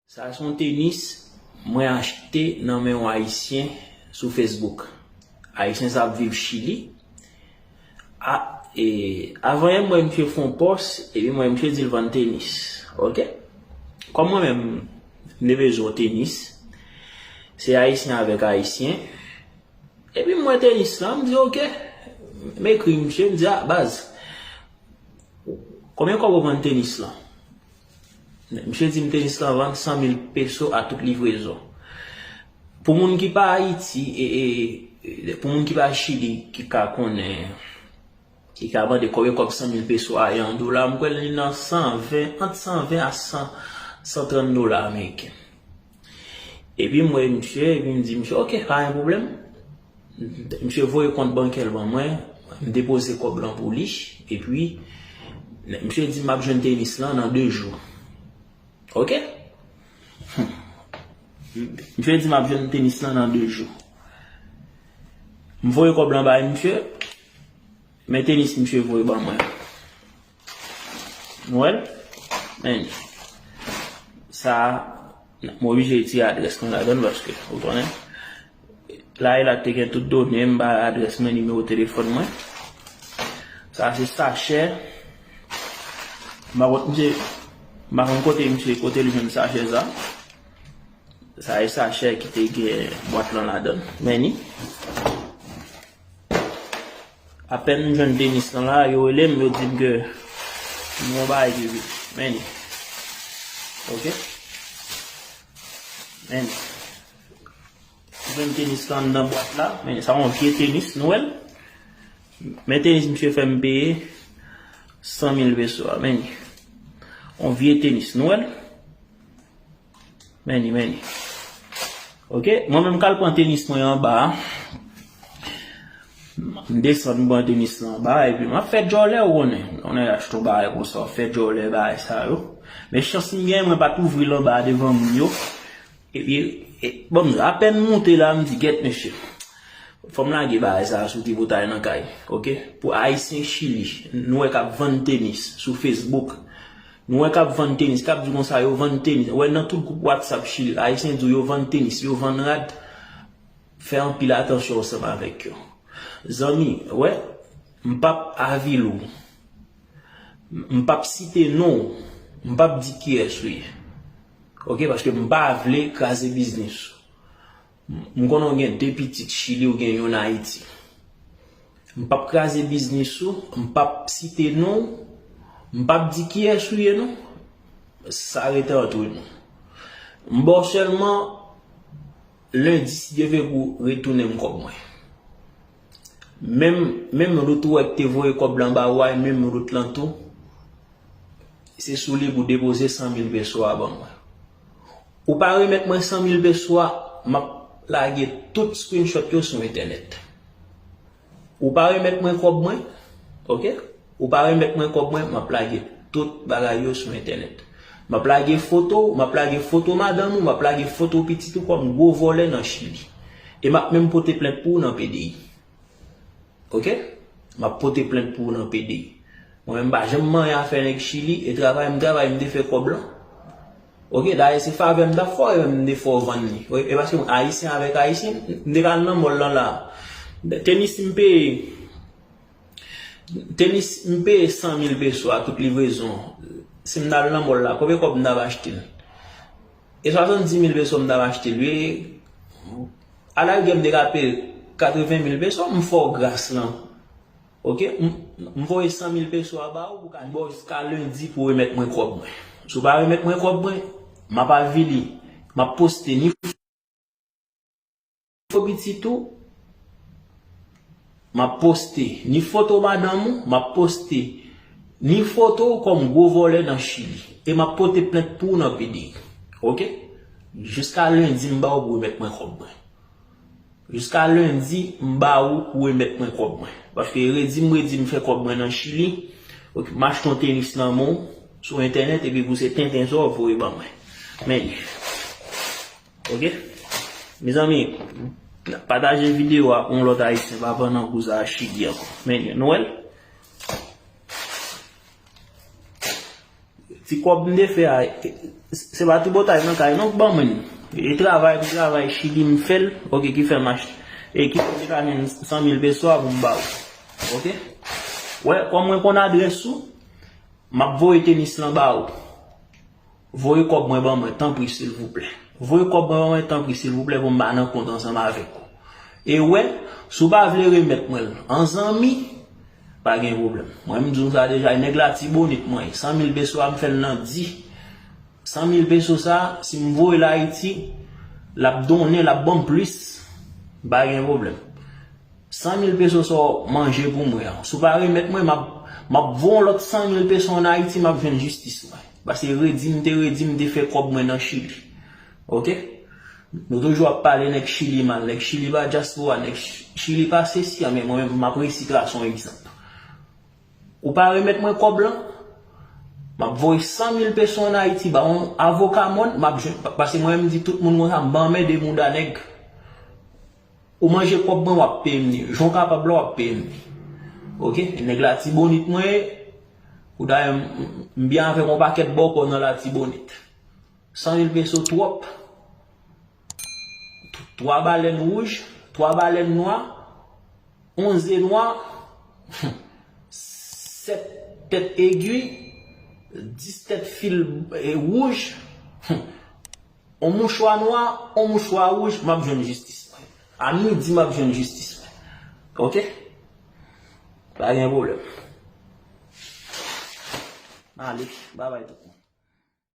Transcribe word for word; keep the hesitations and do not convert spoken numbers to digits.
Sa se yon tenis mwen achte nan men yon Ayisyen sou Facebook. Ayisyen sa ap viv Chili. A, e, avan yè, m wè misye fè yon pòs, epi m wè misye di l vann tenis. Ok? Kòm mwen menm, m te bezwen yon tenis, se Ayisyen avèk Ayisyen. Epi m wè tenis lan, m di, ok. M ekri misye, m di, a, baz, konbyen kòb ou vann tenis lan? Misye di m tenis lan vann san mil peso a tout livrezon. Pou moun ki pa Ayiti, e, e, e, pou moun ki pa Chili, ki ka konnen, ki ka mande konbyen kòb san mil peso a ye an dola, m kwè li nan san ven, ant san ven a san, san trant dola ameriken. Epi m wè misye, epi m di misye, ok, pa gen pwoblèm. Misye voye kont bankè l ban mwen, m depoze kòb lan pou li, epi misye di m ap jwenn tenis lan nan de jou. Ok? Hmm. Misye di m ap jwenn tenis lan nan de jou. M voye kòb lan bay misye, men tenis misye voye ban mwen. Nou wè l? Men, sa, m oblije retire adrès mwen ladan l paske, ou konnen, la e la te gen tout done m, ba adrès mwen, nimewo telefòn mwen. Sa se sachè. M pa konn misye, m pa konn kote misye, kote li jwenn sachè sa. Sa e sachè ki te gen bwat lan ladan l. Men ni. Apèn m jwenn tenis lan la, yo rele m, yo di m ke m gon bagay ki vit. Men ni. Ok? Men ni. M jwenn tenis lan anndan bwat la. Men ni, sa yon vye tenis, nou wè l? Men tenis misye fè m peye san mil peso a, men ni. Yon vye tenis, nou wè l? Men ni, men ni. Ok, mwen menm m k al pran tenis mwen anba a. M desann, m pran tenis lan anba a, epi m ap fè djòlè, ou konnen. Lè w achte yon bagay konsa, w ap fè djòlè, bagay sa yo. Men chans m gen, mwen pa t ouvri l anba a devan moun yo. Epi, e, bon, apèn m moute la, m di, gèt mesye. Fò m lage bagay sa a sou tripotay nan kay, ok? Pou Ayisyen Chili, nou wè k ap vann tenis sou Facebook. Nou wè k ap vann tenis, k ap di konsa yo vann tenis. Ou wè nan tout gwoup WhatsApp Chili, Ayisyen di w yo vann tenis, yo vann rad. Fè anpil atansyon ansanm avèk yo. Zanmi, wè, m p ap avili w. M p ap site non w. M p ap di kiyès ou ye. Ok, paske m pa vle kraze biznis ou. M konnen w gen de pitit Chili, w gen youn Ayiti. M p ap kraze biznis ou, m p ap site non w, m p ap di kiyès ou ye non. Sa rete antre nou. M ba w sèlman lendi, si Dye vle, pou w retounen m kòb mwen. Menm, menm lout ou wè k te voye kòb lan ba ou a, e menm lout lan tou, se sou li pou depoze san mil peso a ban mwen. Ou pa remèt mwen san mil peso a, m ap lage tout screenshot yo sou entènèt. Ou pa remèt mwen kòb mwen, ok? Ou pa remèt mwen kòb mwen, m ap lage tout bagay yo sou entènèt. M ap lage foto w, m ap lage foto madanm ou, m ap lage foto pitit ou kòm gwo vòlè nan Chili. E m ap menm pote plent pou ou nan P D I. Ok? M ap pote plent pou ou nan P D I. Mwen menm m pa janm manyen afè nèg Chili, e travay m travay, m te fè kòb lan. Ok, dayè se favè m t ap fè w, e m te fè w vann li. E paske m Ayisyen avèk Ayisyen, m te ka al nan mòl lan la. Tenis m peye, tenis m peye san mil peso a tout livrezon. Si m t al nan mòl la, konbyen kòb m t ap achte l? E swasanndis mil peso m t ap achte l, wi. Alargè m te ka peye katreven mil peso, m fè w gras lan. Ok, m, m voye san mil peso a ba ou pou ka ba w jiska lendi pou w remèt mwen kòb mwen. Si w pa remèt mwen kòb mwen, m ap avili, m ap poste ni foto pitit ou, m ap poste ni foto madanm ou, m ap poste ni foto w kòm gwo vòlè nan Chili. E m ap pote plent pou ou nan P D I. Ok? Jiska lendi m ba w pou remèt mwen kòb mwen. Jiska lendi, m ba ou pou remèt mwen kòb mwen. Paske redi m redi m fè kòb mwen nan Chili. Ok, m achte yon tenis nan men w sou entènèt epi pou se tenten sa w voye ban mwen. Men li. Ok? Mezanmi, pataje videyo a pou yon lòt Ayisyen pa pran nan kou sa a Chili ankò. Men li, nou wè l? Ti kòb m te fè a, se pa tripotay nan kay non k ban mwen l. E travay pou travay Chili m fè l, oke, ki fè m achte, e ki fè m te ka jwenn san mil peso a pou m ba ou. Oke? Wè, kòm mwen konn adrès ou, m ap voye tenis lan ba ou. Voye kòb mwen ban mwen, tanpri, silvouplè. Voye kòb mwen ban mwen, tanpri, silvouplè, pou m ba nan kont ansanm avèk ou. E wè, si w pa vle remèt mwen l, an zanmi, pa gen pwoblèm. Mwen, m di w sa deja, e nèg Latibonit mwen ye. San mil peso a, m fè l nan di. San mil peso sa, si m voye l Ayiti, l ap donnen, l ap ban m plis. Pa gen pwoblèm. San mil peso sa w manje pou mwen an. Si w pa remèt mwen, m ap, m ap voye yon lòt san mil peso ann Ayiti, m ap jwenn jistis mwen. Paske redi m te redi, m te fè kòb mwen nan Chili. Oke? Nou toujou ap pale nèg Chili mal. Nèg Chili pa dyaspora, nèg Ch-, Chili pa sesi an, men mwen menm, m ap resi trase yon egzanp. Ou pa remèt mwen kòb lan, m ap voye san mil peso ann Ayiti ba yon avoka mòn, m ap jwenn, pa-, paske mwen menm m di tout moun konsa, m pa anmède mouda nèg. Ou manje kòb mwen, w ap peye m li. Jan w kapab la, w ap peye m li. Oke? Nèg Latibonit mwen ye. Ou dayè, m, m, m byen avèk yon pakèt bòkò nan Latibonit. San mil peso twòp. Twa balèn wouj, twa balèn nwa, onz ze nwa, sèt tèt egi, dis tèt fil, e, wouj. On mouchwa nwa, on mouchwa wouj, m ap jwenn jistis mwen. A midi, m ap jwenn jistis mwen. Oke? Pa gen pwoblèm. Ale, babay tout moun.